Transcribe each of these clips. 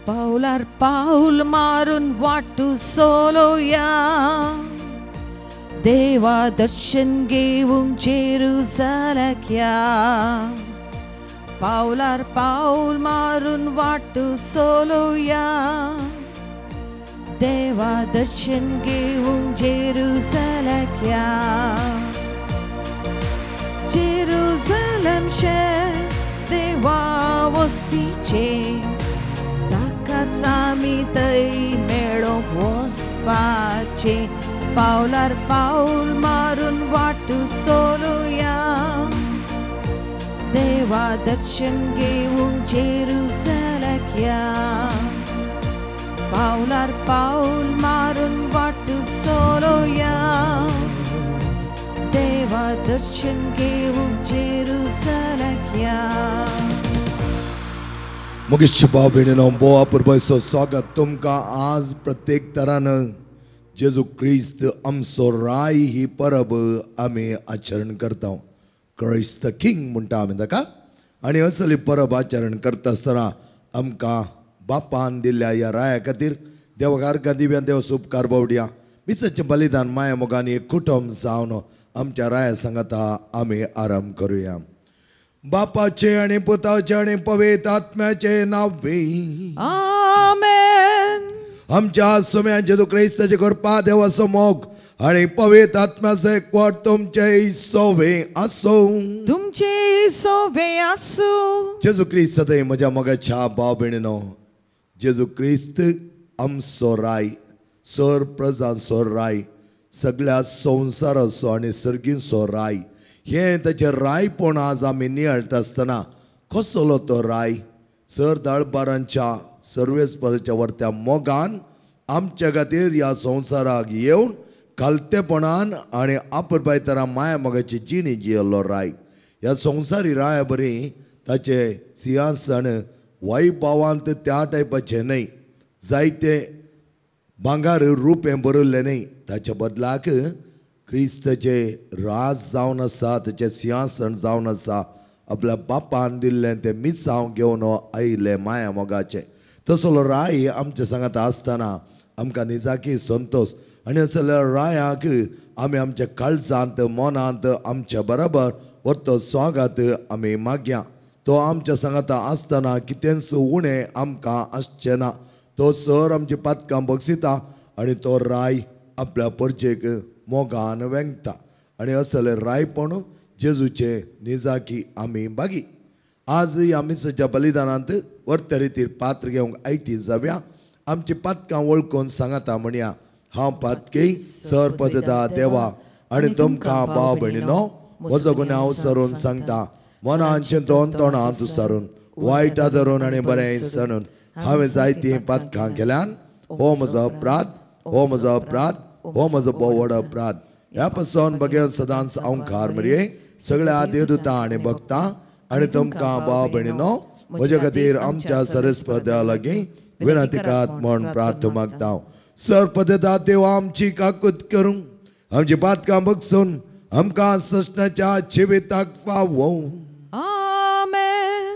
पावलार पावल मारून वाटू सोलोया देवा दर्शन घेवंक जेरुजलक या पावलार पावल मारून वाटू सोलोया देवा दर्शन घेवंक जेरुजलक या जेरुजलम शे देवा वस्तीचे ताकाच आमी थंय मेळोंक वचपाचें पावलार पावल मारून वाटू सोलुया देवा दर्शन घेवंक जेरुजलक या पावलार पावल मारून वाटू सोलुया देवा दर्शन घेवंक जेरुजलक या. मुकेश भाव भयणीनो बोवा पुरबायचो स्वागत तुमकां आज प्रत्येक तरान जेजू क्रिस्त आमचो राय ही परब आमी आचरण करता. क्रायस्ट the king म्हणटा आमी ताका. आनी असली परब आचरण करता आसतना आमकां बापान दिल्ल्या ह्या राया खातीर देवाक आर्गां दिव्या, देव उपकार बावड्या. मिसाचें बलिदान माया मोगान एक कुटुंब जावन आमच्या राया सांगाता आमी आराम करुया. बापाचे आनी पुताचे आनी पवित्र आत्म्याचे नांव. आमेन. आमच्या सुम्या जेजू क्रिस्ताचे कृपा, देवाचो मोग आनी पवित्र आत्म्याचो एकवट तुमचे सोवे आसूं. तुमचे सोवे आसूं. जेजू क्रिस्त थंय म्हज्या मोगाच्या भाव भयणीनो, जेजू क्रिस्त आमचो राय, सर प्रजांचो राय, सगळ्या संवसाराचो आनी सर्गींचो राय. हें ताचें रायपण आज आमी नियाळटा आसतना कसलो तो राय सर दळबारांच्या सर्वेस्पराच्या वरत्या मोगान आमच्या खातीर ह्या संवसाराक येवन खालतेपणान आनी आपरबाय तरा माया मोगाची जिणी जियेल्लो राय. ह्या संवसारी राया बरी ताचें सिंहासन वैभवांत त्या टायपाचें न्हय, जायते भांगार रुपें बरयल्लें न्हय. ताच्या बदलाक क्रिस्ताचे राज जावन आसा, ताचें सिंहासन जावन आसा. आपल्या बापान दिल्लें तें मिसांव घेवन आयिल्लें माया मोगाचें. तसलो राय आमच्या सांगाता आसतना आमकां निजाकी संतोश. आनी असल्या रायाक आमी आमच्या काळजांत मनांत आमच्या बरोबर व्हरतो स्वागत आमी मागया. तो आमच्या सांगाता आसतना कितेंच उणें आमकां आसचें ना. तो सर आमची पातकां बक्षिता आनी तो राय आपल्या परचेक मोगान वेंगता. आनी असलें रायपण जेजूचें निजाकी आमी बागी. आज ह्या मिसाच्या बलिदानांत वर्त्या रितीर पात्र घेवंक आयती जावया. आमची पातकां वळखून सांगाता म्हणया, हांव पातकी सर पदता देवा आनी तुमकां भाव भयणीनो म्हजो गुन्यांव सरून सांगता. मनान चिंतून तोंडांत सारून वायट आदरून आनी बरें सणून हांवें जायतीं पातकां केल्यान. हो म्हजो अपराध, हो म्हजो अपराध, हो म्हजो भोव व्हड अपराध. ह्या पासून बगेन सदांच अंकार मरये सगळ्या देवदूतां आनी भक्तां आनी तुमकां भाव भयणीनो म्हज्या खातीर आमच्या सरस्पत्या लागीं विनंती करात म्हूण प्रार्थना मागता. सर पदता देव आमची काकूत करूं, आमची पातकां बगसून आमकां ससनाच्या जिविताक फावो. आमेन.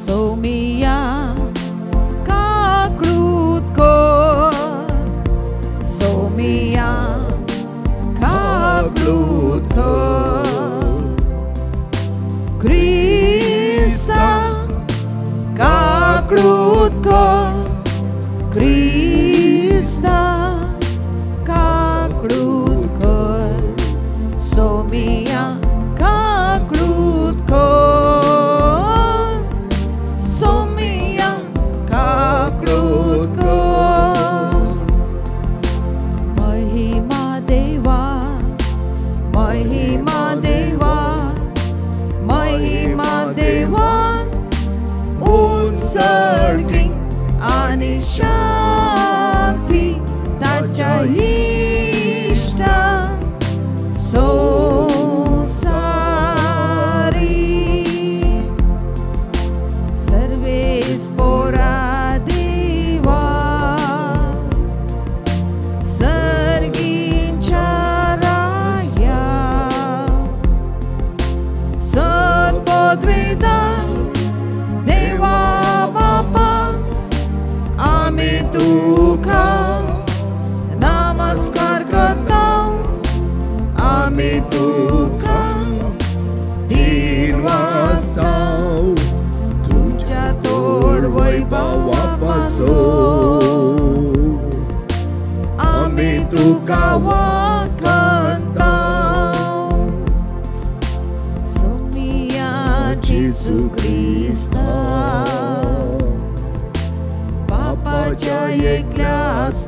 सोमिया काकळूत कर, सोमिया काकळूत कर, क्रिस्ता काकळूत कर, क्रिस्ता काकळूत कर, सोमिया काकळूत कर, सोमिया काकळूत कर. महिमा देवा, महिमा देवा, महिमा देवा, उत्सर्गी आनी शांती ताच्या इश्टा संवसारी. सर्वेस्पोरा देवा, सर्गींच्या राया.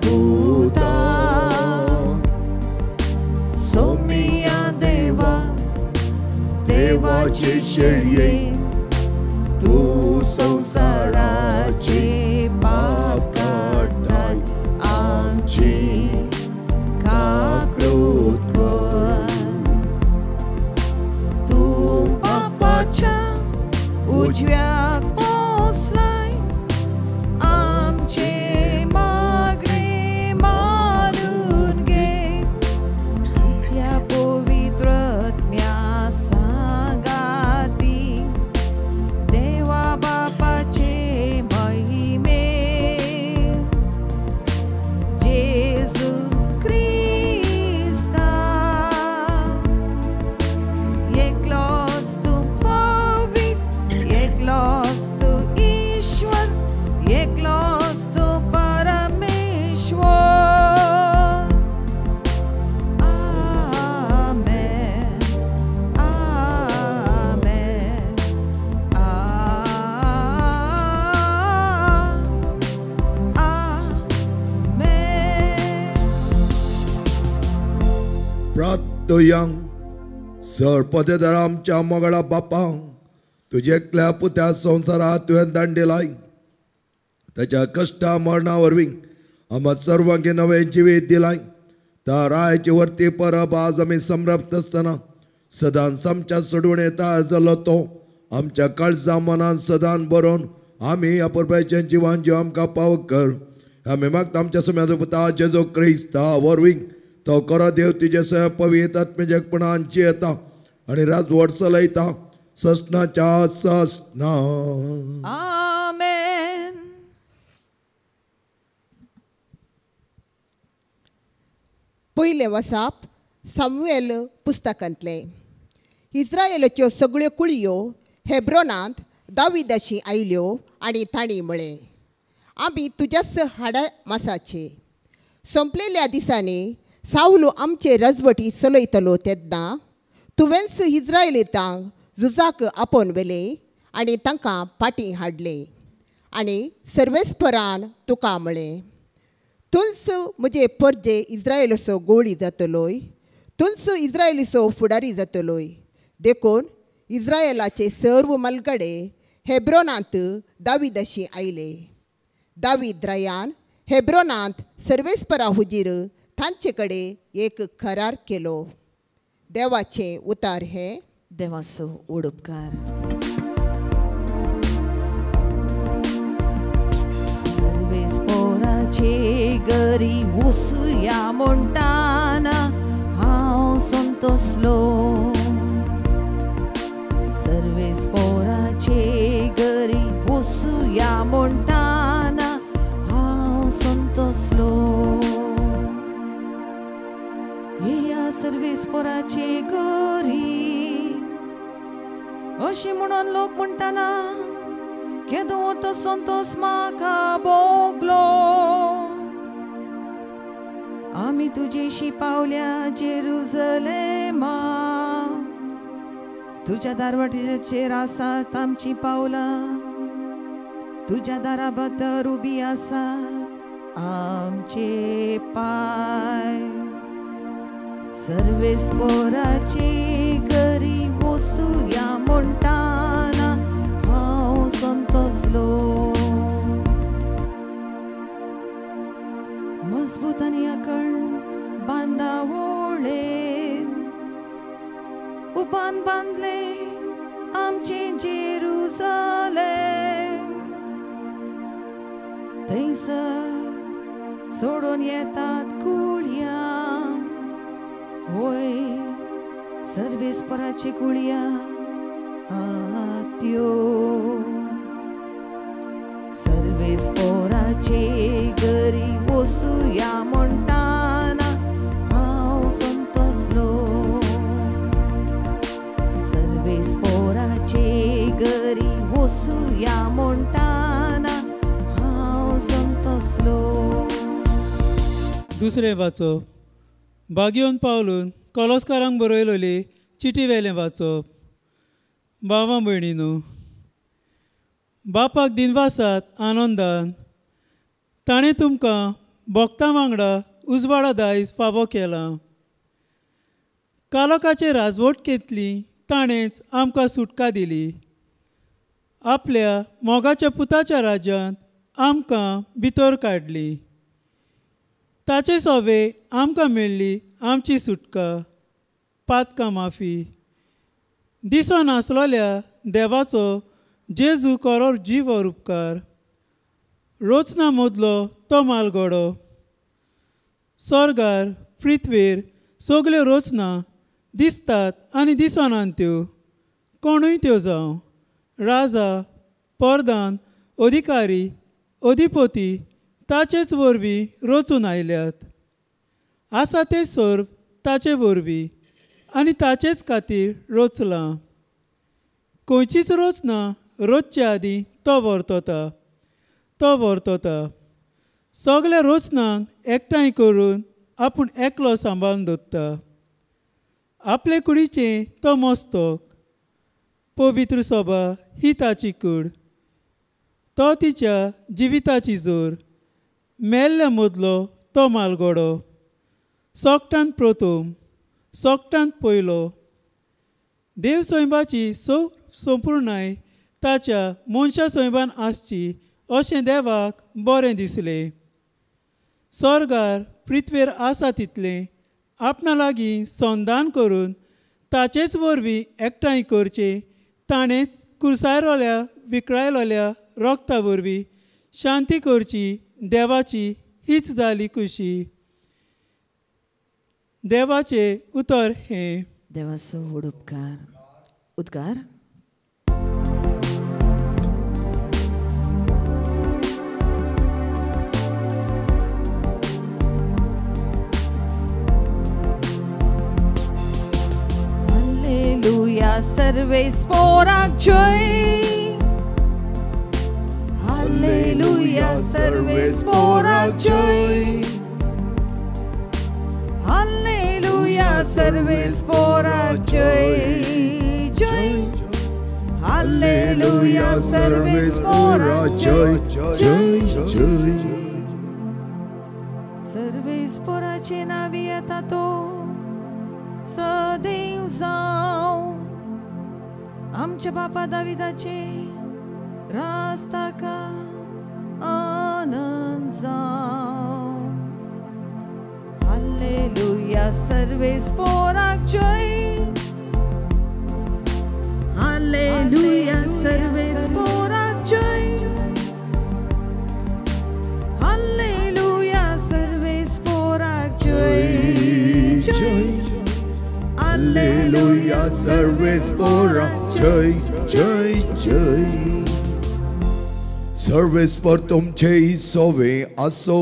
पुता सोमिया देवा देवाचे शेळये तूं संवसाराचे पाप काडटाय आमची काकळूत कर. तूं बापाच्या उजव्याक पोसलाय आमचे मागणे मारून घे कित्या पवित्र आत्म्या सांगाती देवा बापाचे महिमे जेजू क्रिस्ता एकलोच तूं पवित्र एकलोच तूं ईश्वर एकलोच तूं परमेश्वर. आमेन आमेन आमेन. प्रार्थयांक सर पदेदार आमच्या मोगळा बापा तुज्या एकल्या पुत्या संवसारात तुवें दान दिलाय ताच्या कश्टा मरणा वरवीं आमकां सर्वांक नवें जिवीत दिलाय. त्या रायाची वर्ती परब आज आमी समृप्त आसतना सदांच आमच्या सोडवणे तयार जालो तो आमच्या काळजा मनान सदान बरोवन आमी ह्या परबाचें जिवान जीव आमकां पाव कर. आमी मागता आमच्या सुम्याचो पुता जेजू क्रिस्ता वरवीं तो खरो देव तुजे सय पवित्र आत्म्यापणान जियेता आनी राजवट चलयता ससनाच्या ससना. आमेन. पयलें वसाप सामुएल पुस्तकांतलें. इस्रायलाच्यो सगळ्यो कुळयो हेब्रोनांत दाविदाशी आयल्यो आनी तांणी म्हळें, आमी तुज्याच हाडा मासाचे. सोंपलेल्या दिसांनी सावलो आमचे रजवटी चलयतलो तेन्ना तुवेंच इस्रायलितांक झुजाक आपोवन व्हेले आनी तांकां फाटीं हाडले आनी सर्वेस्परान तुका म्हळें, तूंच म्हजे परजे इस्रायलाचो गोळी जातलोय, तूंच इस्रायलीचो फुडारी जातलोय. देखून इस्रायलाचे सर्व मलगडे हेब्रोनांत दाविदाशी आयले. दावीद रायान हेब्रोनांत सर्वेस्परा हुजीर तांचे कडेन एक करार केलो. देवाचें उतार हें. देवाचो उडपकार. सर्वेस्पोराचे घरी वसुया म्हणटाना हांव संतोसलो. सर्वेस्पोराचे घरी वसुया म्हणटाना हांव संतोसलो. येया सर्वेस्पोराचे घरी अशी म्हणून लोक म्हणटाना केदो तो संतोस म्हाका भोगलो. आमी तुजेशी पावल्या जेरुजलेमा तुज्या दारवाटेचेर आसात आमची पावलां तुज्या दारा भितर उबी आसा आमचे पांय. सर्वेस्पोराचे घरी वसुया म्हणटाना हांव संतोसलो. मजबूत आनी आकण बांदावळे उबान बांदले आमचे जेरुजलेम. थंयसर सोडून येतात कुळयां होय सर्वेस्पराची कुळयां त्यो. सर्वेस्पोराचे घरी वसुया म्हणटाना हांव संतोसलो. सर्वेस्पोराचे घरी वसुया म्हणटाना हांव संतोसलो. दुसरें वाचप बागयोन पावलून कॉलोस्कारांक बरयलोली चिटी वेलें वाचप. भावा भयणीनू, बापाक दिनवासात आनंदान, ताणें तुमकां भक्तां वांगडा उजवाडा दायज फावो केलां. कालोकाचे राजवटकेंतली ताणेंच आमकां सुटका दिली. आपल्या मोगाच्या पुताच्या राज्यांत आमकां भितर काडली. ताचे सोवे आमकां मेळ्ळी आमची सुटका, पातकां माफी. दिसोन आसलोल्या देवाचो जेजू कोरोर जीव उपकार. रोचना मदलो तो मालगडो. सोर्गार पृथ्वेर सगल्यो रोचना दिसतात आनी दिसनात त्यो, कोणूय त्यो जावं, राजा, परदान, अधिकारी, अधिपती ताचेच वरवीं रचून आयल्यात. आसा तें सर्व ताचे वरवीं आनी ताचेच खातीर रचलां. खंयचीच रचना रचचे आदीं तो वर्तता, तो वर्तता. सगल्या रचनांक एकठांय करून आपूण एकलो सांबाळून दवरता. आपले कुडीचें तो मस्तक, पवित्र सभा ही ताची कूड, तो तिच्या जिविताची जोर. मेल्ल्या मदलो तो मालगडो, सोगटांत प्रथम, सोगटांत पयलो. देव सैमाची संपूर्णाय ताच्या मनशा सैमान आसची अशें देवाक बरें दिसलें. सोर्गार पृथ्वेर आसा तितलें आपणा लागीं संदान करून ताचेच वरवीं एकठांय करचें ताणेंच कुर्सायलोल्या विकळायलोल्या रोगता वरवीं शांती करची देवाची हीच जाली खुशी. देवाचें उतर हें. देवाचो व्हड उपकार. उद्गार. हालेलुया सर्वेस्पोराक जय. हालेलुया सर्वेस्पोराक जय. हालेलुया सर्वेस्पोराक जय जय. हालेलुया सर्वेस्पोराक जय जय जय. सर्वेस्पोराचे नावी येता तो सदैव जावं. आमच्या बापा दाविदाचे राज ताका आनंद जावं. हालेलुया सर्वेस्पोराक जय. हालेलुया सर्वेस्पोराक जय. हालेलुया सर्वेस्पोराक जय जय. हालेलुया सर्वेस्पोराक जय जय जय. सर्वेस्पोर तुमचे सोवे आसो,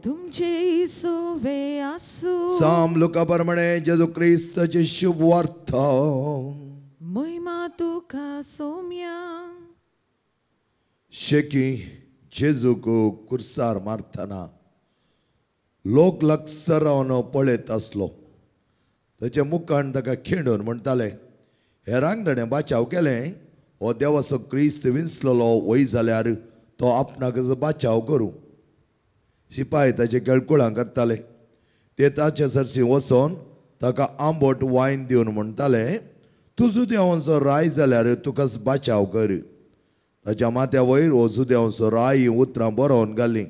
तुमचे सोवे आसो. साम लुका प्रमाणे जेजू क्रिस्ताचे शुभ वार्ता. महिमा तुका सोम्या. शेकी जेजूक कुर्सार मारतना लोक लक्षरावन पळयत आसलो. ताच्या मुखान ताका खेंडून म्हणटाले, हेरांक ताणें बाचाव केलें, हो देवाचो क्रिस्त विंचलोलो वय जाल्यार तो आपणाक बाचाव करूं. शिपाय ताचे केळकुळां करताले. ते ताचे सरशी वचोन ताका आंबट वायन दिवन म्हणटाले, तूं जुदेवांचो राय जाल्यार तुकाच बाचाव कर. ताच्या माथ्या वयर हो जुदेवांचो राय उतरां बरोवन घालीं.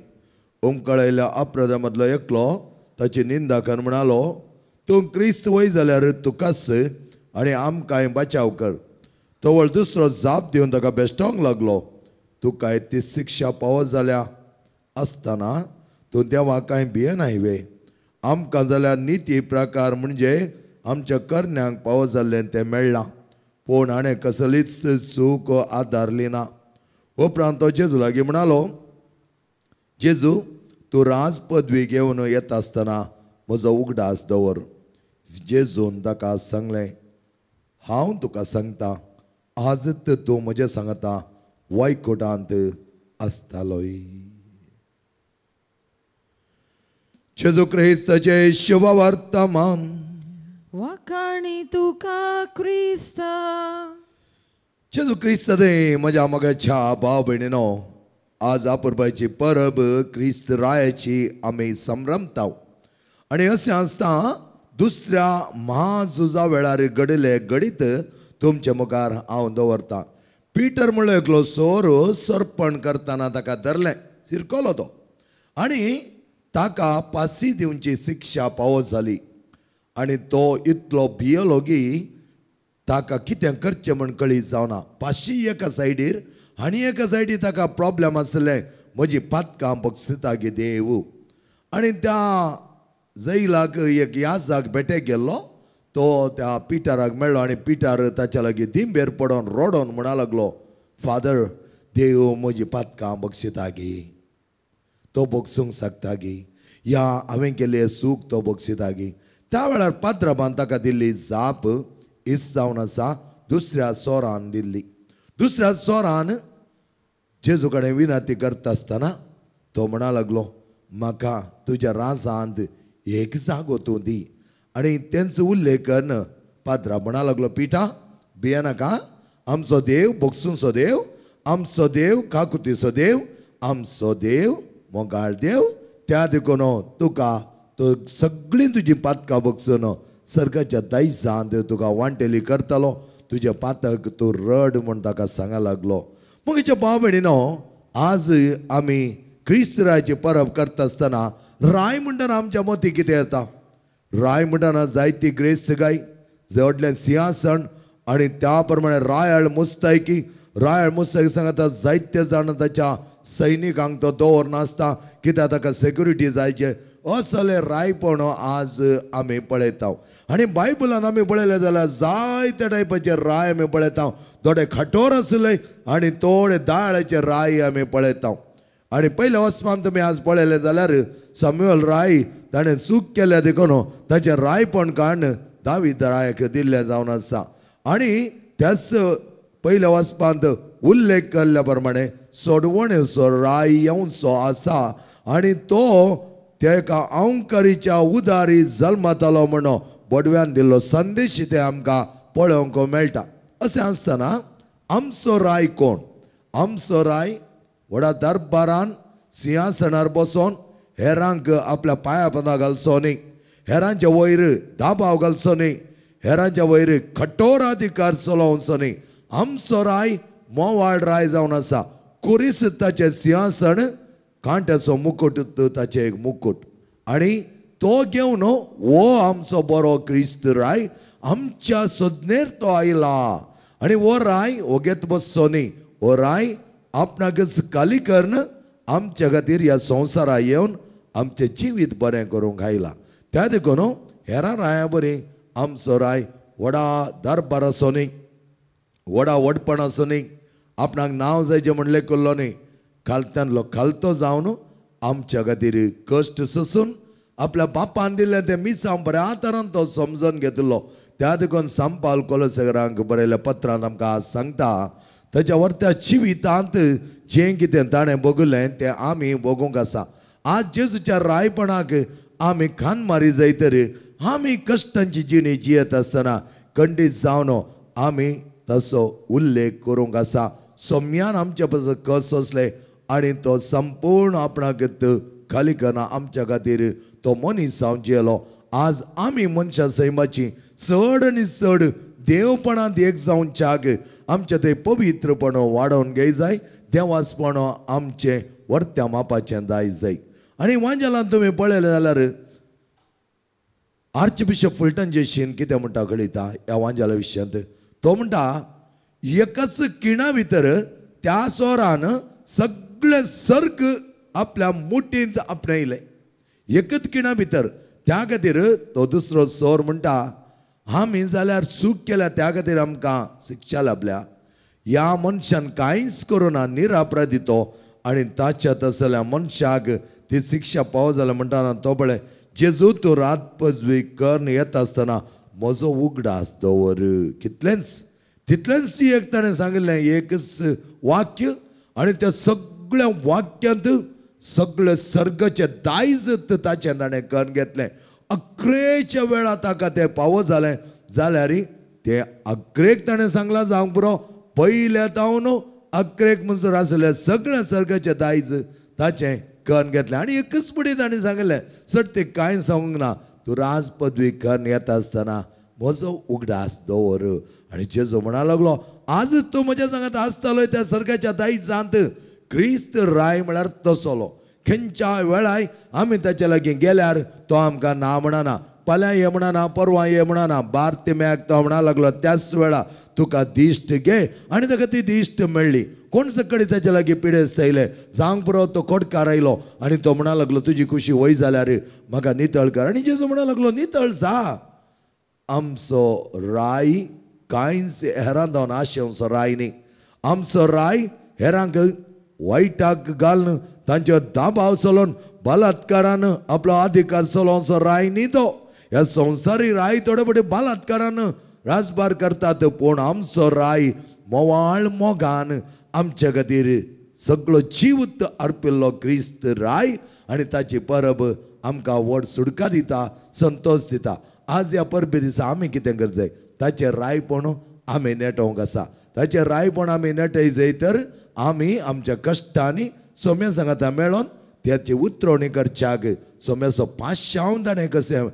उमकळयल्या अपराधा मदलो एकलो ताची निंदा करून म्हणालो, तूं क्रिस्त वय जाल्यार तुकाच आनी आमकांय बाचाव कर. तवळ दुसरो जाप दिवन ताका बेश्टोवंक लागलो, तुकाय ती शिक्षा पावत जाल्या आसतना तूं देवा कांय भियेनाय वे? आमकां जाल्यार निती प्रकार म्हणजे आमच्या करण्यांक पावत जाल्लें तें मेळ्ळां, पूण हाणें कसलीच चूक आदारली ना. उपरांत तो जेजू लागीं म्हणालो, जेजू तूं राज पदवी घेवन येता आसतना म्हजो उगडास दवर. जेजून ताका सांगलें, हांव तुका सांगता, आजच तूं म्हजें सांगता वायकोटांत आसतालोय. जेजू क्रिस्ताचें शुभ वर्तमान. वाखाणी तुका क्रिस्ता. जेजू क्रिस्त म्हज्या मोगाच्या भाव भयणीनो, आज आपुरबायची परब क्रिस्त रायाची आमी संभ्रमता आनी अशें आसता दुसऱ्या महाझुजा वेळार घडिल्लें घडीत तुमचे मुखार हांव दवरता. पिटर म्हणलो एकलो सोर सरपण करतना ताका धरलें, सिरकलो तो आनी ताका पासी दिवची शिक्षा पावो जाली आनी तो इतलो भियलो की ताका कितें करचें म्हण कळी जावना. पाशी एका सायडीर आनी एका सायडीर ताका प्रॉब्लम आसलें, म्हजी पातकां बक्षिता गे देव. आनी त्या जैलाक एक याजाक भेटेक गेल्लो तो त्या पिटराक मेळ्ळो आनी पिटर ताच्या लागीं दिंबेर पडोन रोडोन म्हणा लागलो, फादर देव म्हजी पातकां बक्षिता गी, तो बक्षूंक शकता गी, ह्या हांवें केल्लें सूख तो बक्षिता गी. त्या वेळार पात्राबान ताका दिल्ली जाप इस जावन आसा दुसऱ्या सोरान दिल्ली. दुसऱ्या सोरान जेजू कडेन विनंती करता आसतना तो म्हणा लागलो, म्हाका तुज्या राजांत एक जागो तूं दी. आनी तेंचो उल्लेख करून पाद्रा म्हणा लागलो, पिटा भियेनाका, आमचो देव बक्षुंचो देव, आमचो देव काकुतीचो देव, आमचो देव मोगाळ देव, त्या देखून तुका तो सगळीं तुजी पातकां बक्षून सर्गाच्या दायजांत तुका वांटेली करतलो, तुजें पातक तूं रड म्हूण ताका सांगा लागलो. मगेच्या भाव भयणीनो, आज आमी क्रिस्त रायाची परब करता आसतना राय म्हणटना आमच्या मती कितें येता? राय म्हणटना जायती ग्रेस्त गाय, व्हडलें सिंहासन आनी त्या प्रमाणे रायाळ मुस्तायकी. रायाळ मुस्तायकी सांगता जायते जाण ताच्या सैनिकांक तो दवरनासता कित्याक ताका सेक्युरिटी जायचे. असले रायपण आज आमी पळयता आनी बायबलान आमी पळयलें जाल्यार जायते टायपाचे राय आमी पळयता. थोडे खठोर आसले आनी थोडे दाळाचे राय आमी पळयता. आनी पयल्या वचपान तुमी आज पळयलें जाल्यार समुएल राय ताणें चूक केल्या देखून ताचें रायपण काडून दावीद रायाक दिल्लें जावन आसा. आनी त्याच पयल्या वचपांत उल्लेख केल्ल्या प्रमाणे सोडवणेचो राय येवचो आसा आनी तो तेका अंकारीच्या उदारी जल्मतालो म्हणून बोडव्यान दिल्लो संदेश ते आमकां पळोवंक मेळटा. अशें आसतना आमचो राय कोण? आमचो राय व्हडा दरबारान सिंहासनार बसोन हेरांक आपल्या पांया पोंदा घालचो न्ही, हेरांच्या वयर दाबाव घालचो न्ही, हेरांच्या वयर कठोर अधिकार चलोवचो न्ही. आमचो राय मोवाळ राय जावन आसा. कुरीस ताचें सिंहासन, कांट्याचो मुकुट ताचें एक मुकुट आनी तो घेवन हो आमचो बरो क्रिस्त राय आमच्या सोदनेर तो आयला. आनी हो राय ओगेत बसचो न्ही, हो राय आपणाकच खाली करून आमच्या खातीर ह्या संवसारा येवन आमचें जिवीत बरें करूंक आयला. त्या देखून हेरां राया बरी आमचो राय व्हडा दरबाराचो न्ही, व्हडा व्हडपणाचो न्ही, आपणाक नांव जायचें म्हणलें केल्लो न्ही, खालत्यांतलो खालतो जावन आमच्या खातीर कश्ट सोसून आपल्या बापान दिल्लें तें मिसांव बऱ्या तरान तो समजून घेतलो. त्या देखून सांपाल कोलसगरांक बरयल्या पत्रांत आमकां आज सांगता ताच्या वर्त्या जिवितांत जें कितें ताणें भोगलें तें आमी भोगूंक आसा. आज जेजूच्या रायपणाक आमी खान मारी जाय तर आमी कश्टांची जिणी जियेत आसतना खंडीत जावन आमी तसो उल्लेख करूंक आसा. सोम्यान आमच्या पासून कस सोंसलें आनी तो संपूर्ण आपणाक खाली करना आमच्या खातीर तो मनीस जावन जियेलो. आज आमी मनशां सैमाची चड आनी चड देवपणांत एक जावच्याक आमचें तें पवित्रपण वाडोवन घेय जाय, देवासपण आमचें वर्त्या मापाचें जाय जाय. आनी वांजेलान तुमी पळयलें जाल्यार आर्चबिशप फुलटन जेशीन कितें म्हणटा कळयता ह्या वांजेला विशयांत. तो म्हणटा एकच किणा भितर त्या सोरान सगळें सर्ग आपल्या मुठींत आपणायलें, एकच किणा भितर. त्या खातीर तो दुसरो सोर म्हणटा आमी जाल्यार चूक केल्या त्या खातीर आमकां शिक्षा लाभल्या, ह्या मनशान कांयच करूना, निरापराधी तो आनी ताच्या तसल्या मनशाक ती शिक्षा पावो जाल्या. म्हणटाना तो पळय जेजू तूं रात पजवी करून येता आसतना म्हजो उगडास दवर. कितलेंच तितलेंच एक ताणें सांगिल्लें एकच वाक्य आनी त्या सगळ्या वाक्यांत सगळे सर्गाचे दायज ताचें ताणें करून घेतलें. अकरेच्या वेळा ताका तें पावो जालें जाल्यार तें अकरेक ताणें सांगलां जावंक पुरो, पयल्या तावन अकरेक म्हणसर आसलें सगळ्या सर्गाचें दायज ताचें करून घेतलें. आनी एकच फुडें ताणें सांगलें सर ते कांय सांगूंक ना, तूं राज पदवी करून येता आसतना म्हजो उगडास दवर. आनी जेजू म्हणा लागलो आजच तूं म्हज्या सांगात आसतालो त्या सर्गाच्या दायजांत. क्रिस्त राय म्हळ्यार तसलो खंयच्या वेळाय आमी ताच्या लागीं गेल्यार तो आमकां ना म्हणना, फाल्यां ये म्हणना, परवां ये म्हणना, बार्तिम्याक तो म्हणा लागलो त्याच वेळा तुका दिश्ट घे. आनी ताका ती दिश्ट मेळ्ळी. कोण सकाळी ताच्या लागीं पिडेस्त आयले जावंक पुरो तो कोटकार आयलो आनी तो म्हणा लागलो तुजी खुशी वय जाल्यार म्हाका नितळ कर. आनी जेजू म्हणा लागलो नितळ जा. आमचो राय कांयच हेरां जावन आशेवचो राय न्ही. आमचो राय हेरांक वायटाक घालून तांचेर दाबाव चलोवन बलात्कारान आपलो अधिकार चलोवचो राय न्ही तो. ह्या संवसारी राय थोडे फावटी बलात्कारान राजभार करतात, पूण आमचो राय मोवाळ मोगान आमच्या खातीर सगळो जीव अर्पिल्लो क्रिस्त राय. आनी ताची परब आमकां व्हड सुडका दिता, संतोश दिता. आज ह्या परबे दिसा आमी कितें करचें जाय, ताचें रायपण आमी नेटोवंक आसा. ताचें रायपण आमी नेटय जाय तर आमी आमच्या कश्टांनी सोम्या सांगाता मेळोन त्याची उतरवणी करच्याक सोम्याचो पाशांव ताणें कशें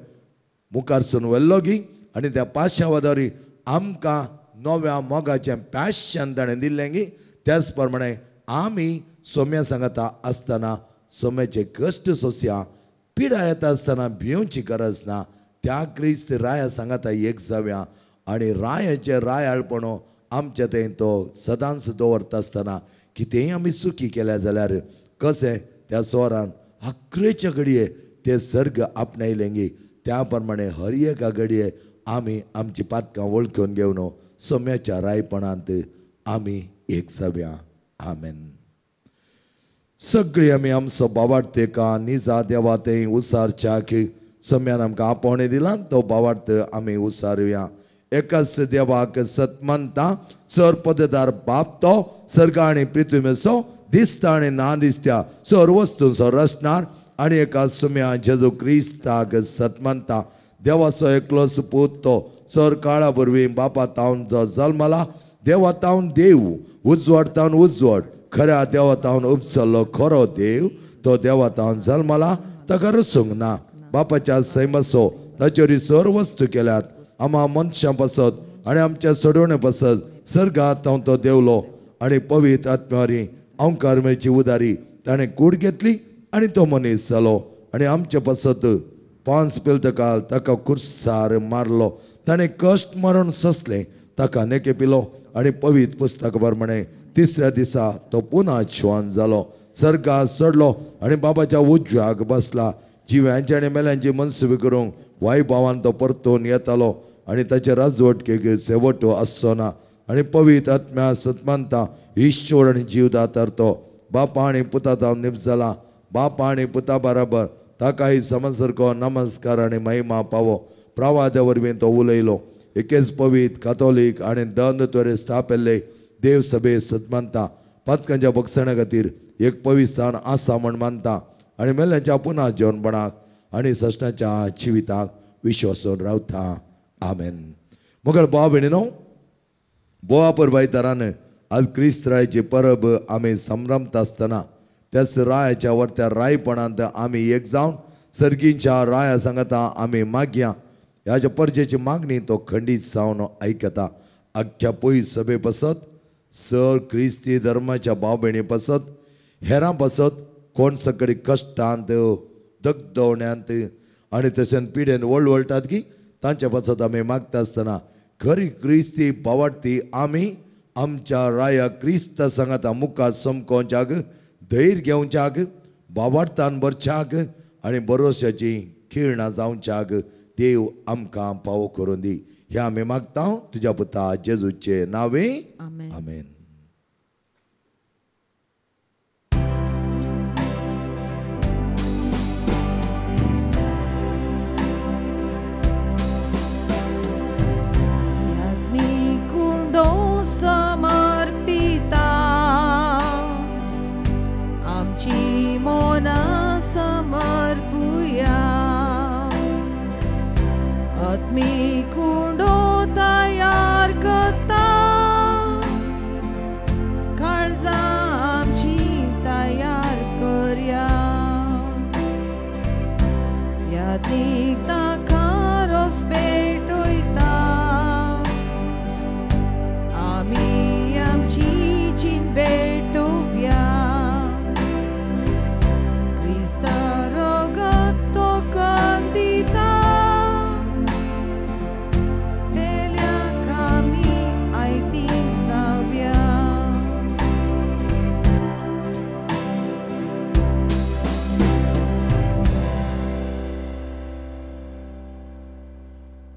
मुखार सून व्हेल्लो गी आनी त्या पाशांवा द्वारे आमकां नव्या मोगाचें पॅशन ताणें दिल्लें गी. त्याच प्रमाणे आमी सोम्या सांगाता आसतना सोम्याचे कश्ट सोंसया, पिडा येता आसतना भिवची गरज ना. त्या क्रिस्त राया सांगाता एक जावया आनी रायाचें रायाळपण आमच्या थंय तो सदांच दवरता आसतना कितेंय आमी चुकी केल्या जाल्यार कशें त्या स्वरान अकरेच्या घडये ते सर्ग आपणायलें गी त्या प्रमाणे हर एका घडये आमी आमची पातकां वळखून घेवन सोम्याच्या रायपणांत आमी एक जावया. आमेन. सगळीं आमी आमचो बावार्थ एका निजा देवा थंय उसारच्याक सोम्यान आमकां आपोवणें दिलां तो बावार्थ आमी उसारुया. एकाच देवाक सत मानता, सर पददार बाप तो सर्ग आनी पृथ्वीचो दिसता आनी ना दिसत्या सर वस्तूंचो रचणार आनी एका सोम्या जेजू क्रिस्ताक सत मानता. देवाचो एकलोच पूत तो सर काळा वरवीं बापा तावन जो जल्मला, देवा तावन देव, उजवाड तावन उजवाड, खऱ्या देवा तावन उपसल्लो खरो देव तो देवा तावन जल्मला, ताका रसूंक ना. बापाच्या सैमाचो ताचेर सर वस्तू केल्यात आमा मनशां पासत आनी आमच्या सोडवणे पासत सर्गात तावन तो देवलो आनी पवित्र आत्म्यावरी अंकार मेळची उदारी ताणें कूड घेतली आनी तो मनीस जालो आनी आमचे पासत पांच पिलतकाल ताका कुर्सार मारलो. ताणें कश्ट मरण सोंसलें, ताका नेके पिलो आनी पवित्र पुस्तका प्रमाणे तिसऱ्या दिसा तो पुना जिवान जालो, सर्गात चडलो आनी बाबाच्या उजव्याक बसला. जिव्यांची आनी मेल्यांची मनसुबी करूंक वायभावान तो परतून येतालो आनी ताचे राजवटकेक शेवटो आसचो ना. आनी पवित्र आत्म्या सतमानता ईश्वर आनी जीवदातार तो बापा आनी पुता तावन निपजला. बापा आनी पुता बराबर ताकाय समसारको नमस्कार आनी महिमा पावो. प्रवाद्या वरवीं तो उलयलो. एकेच पवित्र कातोलीक आनी दंड स्थापिल्ले देव सभे सतमानता पातकांच्या बक्षणा खातीर एक पवित्र स्थान आसा म्हण मानता आनी मेल्ल्याच्या पुना जेवणपणाक आनी सश्णाच्या जिविताक विश्वासून रावता. आमेन. मगळ भाव भयणीनो, बोवा परबायतारान आज क्रिस्त रायाची परब आमी संभ्रमता आसतना त्याच रायाच्या वरत्या रायपणांत आमी एक जावन सर्गींच्या राया सांगता आमी मागया. ह्याच्या परजेची मागणी तो खंडीत जावन आयकता. आख्ख्या पयस सभे पासत, सर क्रिस्ती धर्माच्या भाव भयणी पासत, हेरां पासत कोण सगळी कश्टांत दगदवण्यांत आनी तशेंच पिडेन वळवळटात की तांच्या पासत आमी मागता आसतना खरी क्रिस्ती भावार्थी आमी आमच्या राया क्रिस्त सांगाता मुखार समकोवच्याक धैर्य घेवच्याक भावार्थान भरच्याक आनी भरोश्याची खिळणां जावच्याक देव आमकां पावो करून दी. ह्या आमी मागता तुज्या पुता जेजूचे नांवे. आमेन. समर्पिता आमची मनां समर्पुया, आत्मी कुंडो तयार करता, काळजां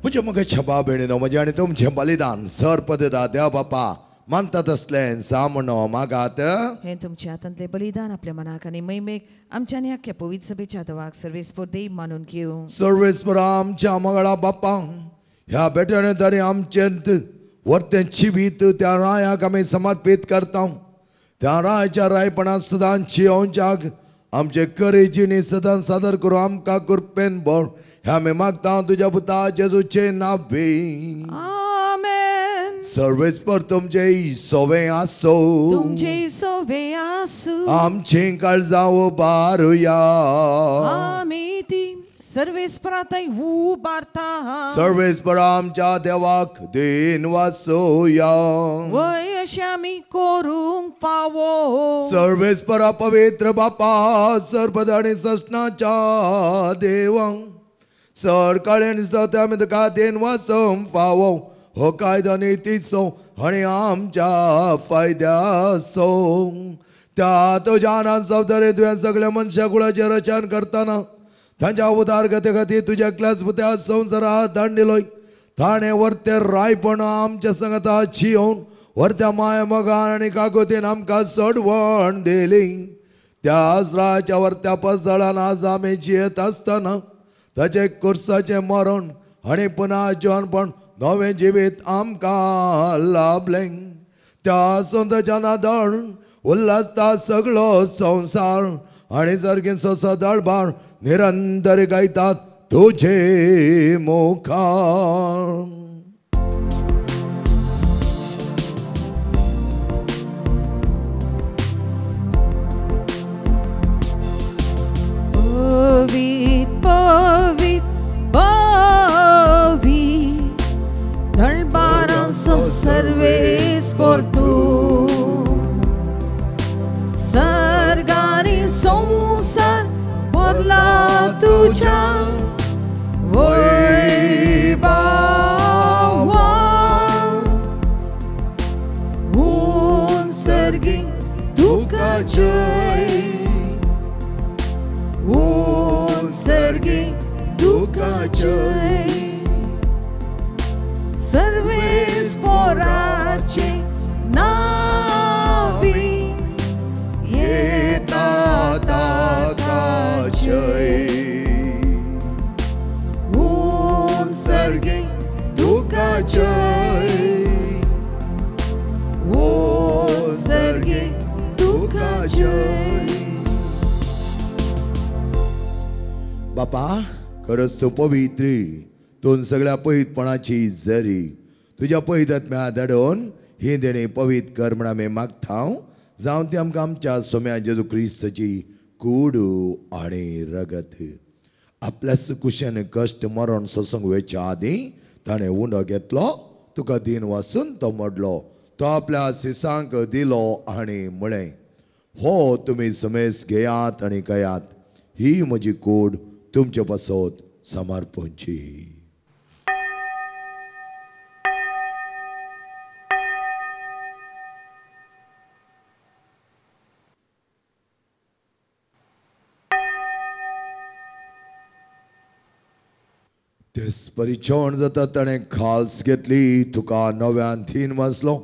म्हज्या मगाच्या भाव भयणीनो, म्हजें आनी तुमचें बलिदान सर पदता देव बापा मानता तसलें सामनो मागात. हें तुमच्या हातांतलें बलिदान आपल्या मनाक आनी महिमेक आमच्या आनी आख्या पवित्र सभेच्या देवाक सर्वेस्पर देव मानून घेवं. सर्वेस्पर आमच्या मंगळा बापा, ह्या भेटणे तरी आमचेंत वर्तें जिवीत त्या रायाक आमी समर्पीत करता. त्या रायाच्या रायपणांत सदांच जियोवच्याक आमचे करी जिणी सदां सादर करूं आमकां कृपेन बळ ह्या आमी मागता तुज्या पुता जेजूचे नांवे. आमेन. सर्वेस्पर तुमचे सोवे आसो, तुमचे सोवे आसूं. आमचें काळजां उबारुया. आमी ती सर्वेस्परांतय उबारता. सर्वेस्पर आमच्या देवाक then वासोया. वय अशें आमी करूंक फावो. सर्वेस्परा पवित्र बापा, सर्पद आनी ससनाच्या देवा, सर काळेन सत्य आमी तुका then वासोवंक फावो. हो कायदो नितीचो आनी आमच्या फायद्याचो. त्या तुज्या आनंद जबाबदारी तुवें सगळ्या मनशा कुळाचें रचन करतना तांच्या उदारगते खातीर तुज्या क्लास पुत्या संवसारात धाडलेलो. ताणें वर्ते रायपण आमच्या संगता जियोवन वर्त्या माया मोगान आनी कागोतीन आमकां सोडवण दिली. त्याच रायाच्या वर्त्या पसदळान आज आमी जियेत आसतना ताचें कुर्साचें मरण आनी पुना जिवनपण नवें जिवीत आमकां लाभलें. त्या संताच्या नादळ उल्हासता सगळो संवसार आनी सर्गींचो सदळभार निरंतर गायतात तुझे मुखार. पवित पवित पवित दळबारांचो सर्वेस्पर तूं, सर्गारी संवसार बदला तुज्या वैभवान. उंच सर्गी तुका जय, उंच सर्गी तुका जय. सर्वेस्पराचे नांवी येता ताका जय. उंच सर्गी तुका जय, उंच सर्गी तुका जय. बापा, खरंच तूं पवित्री, तूं सगळ्या पवित्रपणाची जरी. तुज्या पवित्र आत्म्या धाडून ही देणी पवित्र कर म्हण आमी मागता. जावं ती आमकां आमच्या सोम्या जेजू क्रिस्ताची कूड आनी रगत. आपल्या कुशेन कश्ट मरण सोसूंक वेच्या आदीं ताणें उंडो घेतलो, तुका दिन वासून तो मोडलो, तो आपल्या सिसांक दिलो आनी म्हळें, हो तुमी समेस घेयात आनी खायात, ही म्हजी कूड तुमचे पासत समर्पणची. तेच परिचोण जाता ताणें खाल्स घेतली, तुका नव्यान थीन वाचलो,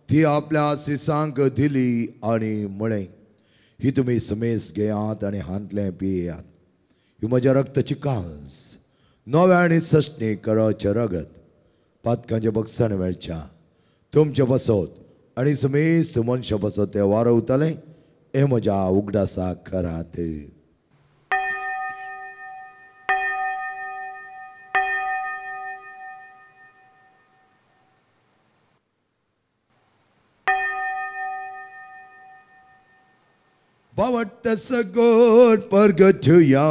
ती आपल्या सिसांक दिली आनी म्हळें, ही तुमी समेस घेयात आनी हांतलें पियेयात, ही म्हज्या रक्ताची काल्स, नव्या आनी सस्नी कराचें रगत, पातकांच्या बक्षाण मेळच्या तुमचे पासत आनी समेस्त मनशां पासत तें वारवतालें. हें म्हज्या उगडासाक करात. बावट सगोट परगटया.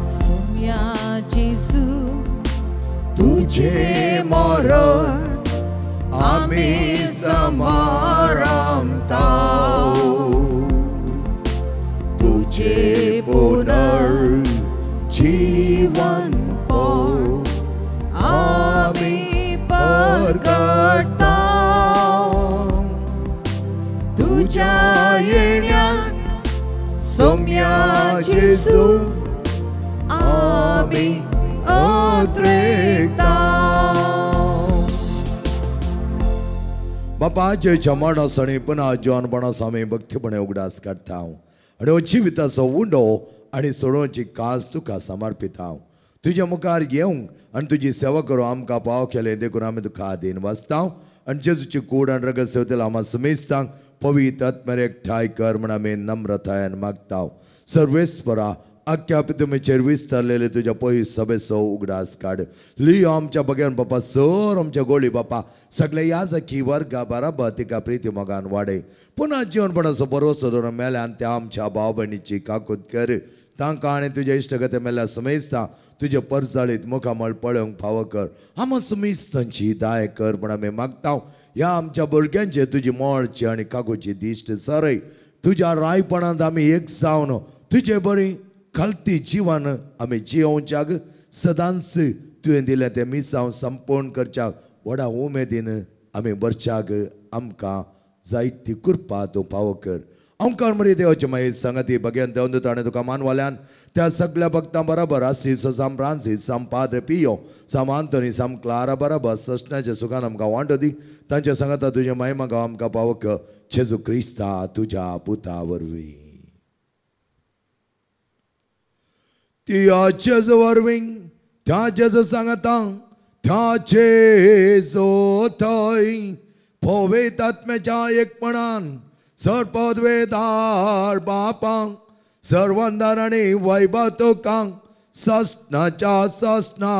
सोम्या जेजू तुझे मरण आमी समारंभता, तुझे पुनर्जीवन आमी परगटता. तुज्या येण्याक सोम्या जेजू आमी अत्रेकता. बापा जेच्या मरणाचो आनी पुनः जिवनपणाचो आमी भक्तीपणे उगडास काडटा आनी हो जिविताचो उंडो आनी सोडोवची कास तुका समर्पिता. तुज्या मुखार येवंक आनी तुजी सेवा करूं आमकां पाव केलें देखून आमी तुका आदीन वाचता आनी जेजूची कूड आनी रगत सेवतेल आमा समेस्तांक पवित्र आत्म्यार एकठांय कर म्हण आमी नम्रतायेन मागता. सर्वेस्परा आख्या पितुमेचेर विस्तारलेले तुज्या पयस सभेचो उगडास काड. लियो आमच्या बगेन बापा सर आमच्या गोळी बापा सगळे याजकी वर्गा बराबर तिका प्रिती मोगान वाडय. पुन्हा जिवनपणाचो बरोसो धरून मेल्यान त्या आमच्या भाव भयणीची काकूत कर. तांकां आनी तुज्या इश्टगते मेल्या समेस्ता तुजे परजाळीत मुखामळ पळोवंक फावो कर. आमा समेस्तांची दाय कर म्हण आमी मागता. ह्या आमच्या भुरग्यांचे तुजी मोळची आनी काकूची दिश्ट सरय. तुज्या रायपणांत आमी एक जावन तुजे बरी खालती जिवन आमी जियोवच्याक सदांच तुवें दिलें तें मिसांव संपूर्ण करच्याक व्हडा उमेदीन आमी बरच्याक आमकां जायती कृपा तूं पावो कर. आमकां मरे देवाचे मागीर सांगाती बगेन देवन ताणें तुका मानवाल्यान त्या सगळ्या भक्तां बराबर आसीस साम फ्रांसीस साम पाद्रे पियो साम आंतोनी साम क्लारा बराबर सस्नाच्या सुखान आमकां वांटो दी. तांच्या सांगाता तुज्या महिमा गांव आमकां पावो कर जेजू क्रिस्ता तुज्या पुता वरवीं. त्या जेजू वरवीं त्या जेजू सांगाता त्या जेजू थंय पवित्र आत्म्याच्या एकपणान सरपदवेदार बापांक सर्वंदार आनी वैभवतुकांक ससनाच्या ससना.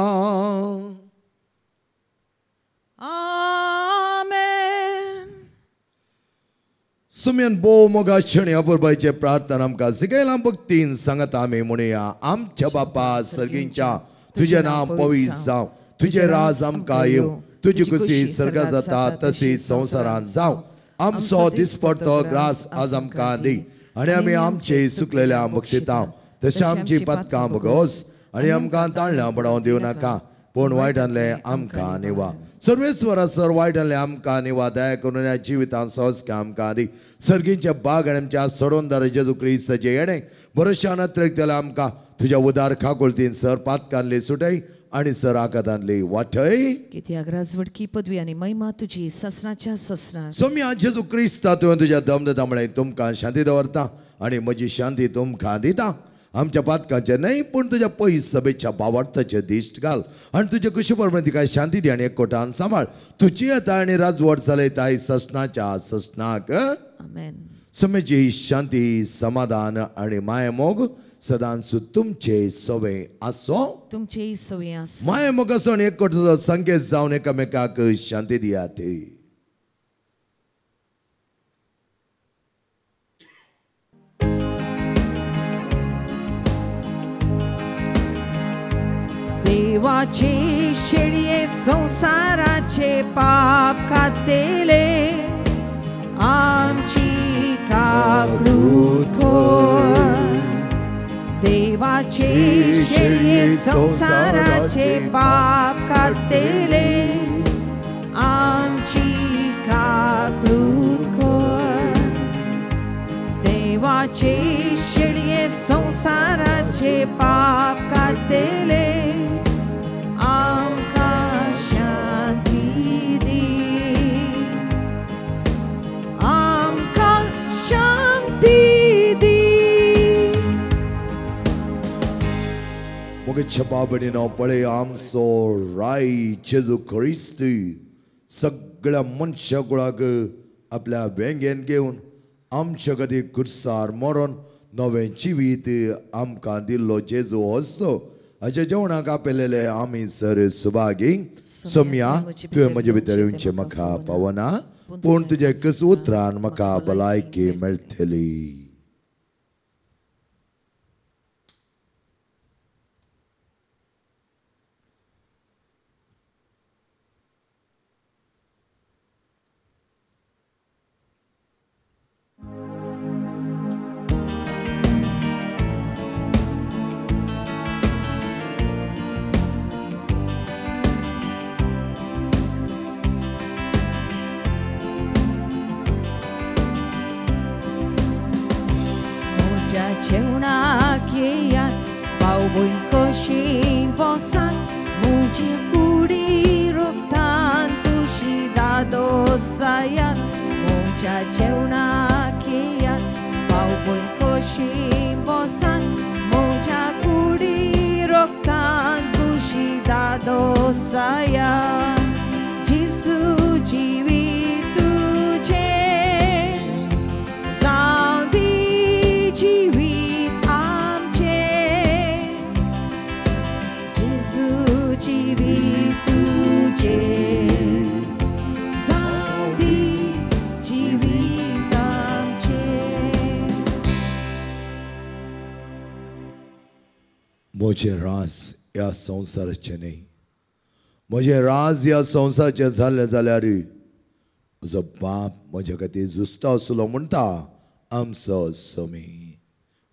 आमेन. सुम्यान भोव मोगाची अपुरबायचे प्रार्थना आमकां शिकयलां भक्तीन सांगता आमी म्हणुया. आमच्या बापा सर्गींच्या तुजें नांव पवित्र जावं, तुजें राज आमकां येवं, तुजी खुशी सर्गात जाता तशी संवसारांत जावं. आमचो दिसपडतो ग्रास आज आमकां दी आनी आमी आमचे सुकलेल्या बक्षिता तशें आमची पातकां भोगोस आनी आमकां ताळल्यां पडोवं दिवं नाका पूण वायटांतलें आमकां निवा. सर्वेस्वरा सर वायटांतलें आमकां निवा. दया करून ह्या जिवितांत संस्कार आमकां दी. सर्गींचे बाग आनी आमच्या सोडोवंदार जेजू क्रिस्ताचें येणें भरोश्यान अत्रेक दिलां आमकां तुज्या उदार खाकोळतीन सर पातकांतली सुटय आनी सर आकातांतली वाटय. कित्याक राजवटकी पदवी आनी महिमा तुजी ससनाच्या ससनार. सोम्या जेजू क्रिस्ता तुवें तुज्या दमदता म्हळें तुमकां शांती दवरता आनी म्हजी शांती तुमकां दिता. आमच्या पातकांचें न्हय पूण तुज्या पयस सभेच्या भावार्थाचें दिश्ट घाल आनी तुजे कुशी प्रमाणे तिका शांती दी आनी एकवटान सांबाळ. तुजी येता आनी राजवट चलयताय ससनाच्या ससनाक. आमेन. समेची शांती समाधान आनी मायमोग सदांच तुमचे सवे आसो. तुमचे सवे आसो. मायमोग आसो आनी एकवटाचो संकेत जावन एकामेकाक शांती दियात. देवाचे शेळये संसाराचे पाप कातले आमची काकळूत कर. देवाचे शेळये संसाराचे पाप कातले आमची काकळूत कर. देवाचे शेळये संसाराचे पाप कातले आमकां शांती दी. आमकां शांती दी. मोगेच्या बाबडीनो पळय आमचो राय जेजू क्रिस्त सगळ्या मनशा कुळाक आपल्या वेंगेन घेवन आमच्या खातीर कुर्सार मरोन नवें जिवीत आमकां दिल्लो जेजू असो हाच्या जेवणाक आपयलेले आमी सर सुभागी. सोम्या तुवें म्हजे भितर येवचें म्हाका पावना पूण तुज्या एकच उतरान म्हाका भलायकी मेळटली. म्हजे कुडी रोगतान कुशी दादोसायात म्हज्या जेवणाक येयात पावपण कशी बसात म्हज्या कुडी रोगतान कुशी दादोसायात जेजू जिवीत तुजें जावं दी जिवीत आमचें जेजू जिवीत तुजें जावं दी जिवीत आमचें. म्हजें राज ह्या संवसाराचें न्हय, म्हजें राज ह्या संवसाराचें जालें जाल्यार म्हजो बाप म्हज्या खातीर झुजता आसलो म्हणटा आमचो समी.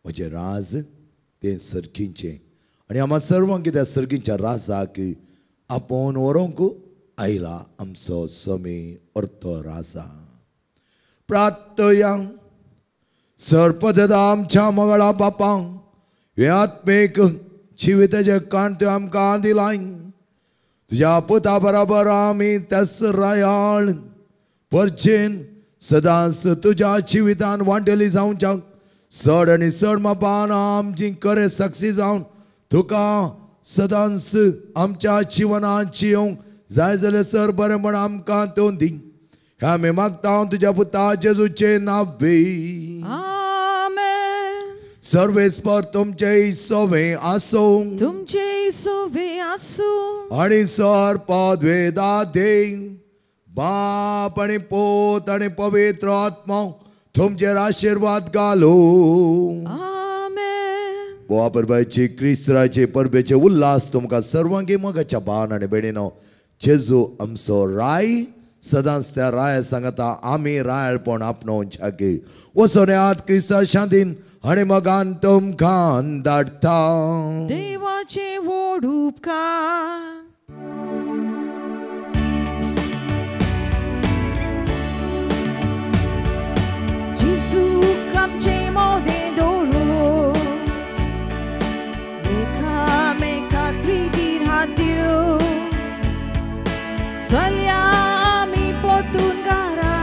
म्हजें राज तें सर्गीचें आनी आमकां सर्वांक त्या सर्गीच्या राजाक आपोवन व्हरूंक आयला आमचो समी अर्थ राजा. प्रार्थया सर्पदा आमच्या मगळा बापांक हे आत्मीक जिविताचें काण तुवें आमकां दिलाय. तुज्या पुता बराबर आमी त्याच रायाळ परचेन सदांच तुज्या जिवितान वांटेली जावच्याक चड आनी चड मापान आमची खरें साक्षी जावन तुका सदांच आमच्या जिवनान जियोंक जाय जाल्यार सर बरें म्हण आमकां तूं दी. हें आमी मागता तुज्या पुता जेजूचें नांव. आमेन. सर्वेस्पर तुमचे सोवे आसूं, तुमचे सोवे आसूं, आनी सर पदवेदा देव बाप आनी पूत आनी पवित्र आत्मा तुमचेर आशिर्वाद घालूं. आमेन. बोवा परबायची क्रिस्ताचे परबेचे उल्हास तुमकां सर्वांगी मोगाच्या भावान आनी भयणीनो जेजू आमचो राय सदांच त्या राया सांगता आमी रायळपण आपणोवच्याकी वचोन येयात क्रिस्ता शांतीन आनी मोगान तुमकां धाडटा. देवाचे व्हड उपकार. जेजूक आमचे मोदें दवरून एकामेकाक प्रितीन हात दिवन चलया आमी पोतून घरा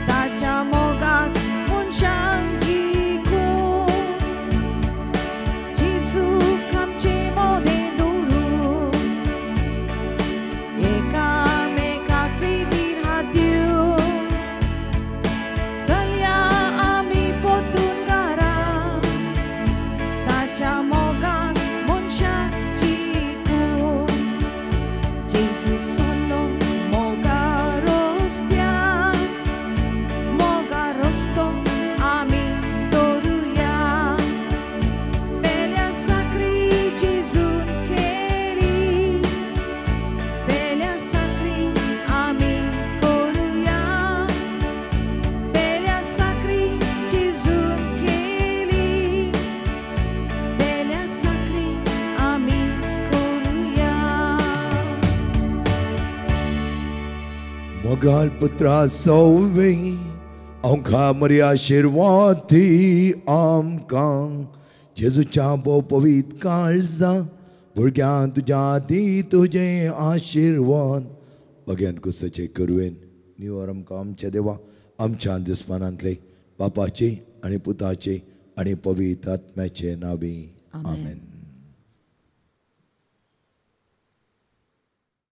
ताच्या मोगाक मनशांक जिखून. जेजूक आमचे मोदें दवरून एकामेकाक प्रितीन हात दिवन चलया आमी पोतून घरा ताच्या मोगाक मनशाक जिखून. जेजू सोलो मोगा रस्त्यार मोगा रस्तो आमी दवरुया. पेल्या साकरी जेजून केली पेल्या साकरी आमी करुया. पेल्या साकरी जेजून केली पेल्या साकरी आमी करुया. मोगाळ पुत्रा सोवे आमकां मरी आशिर्वाद दी आमकां जेजूच्या भोव पवित्र काळजा भुरग्यां तुज्या दी तुजें आशिर्वाद. भग्यान कुसाचें करवेन निवर आमकां आमच्या देवा आमच्या दुस्मानांतले बापाचे आनी पुताचे आनी पवित्र आत्म्याचे नांवी. आमेन.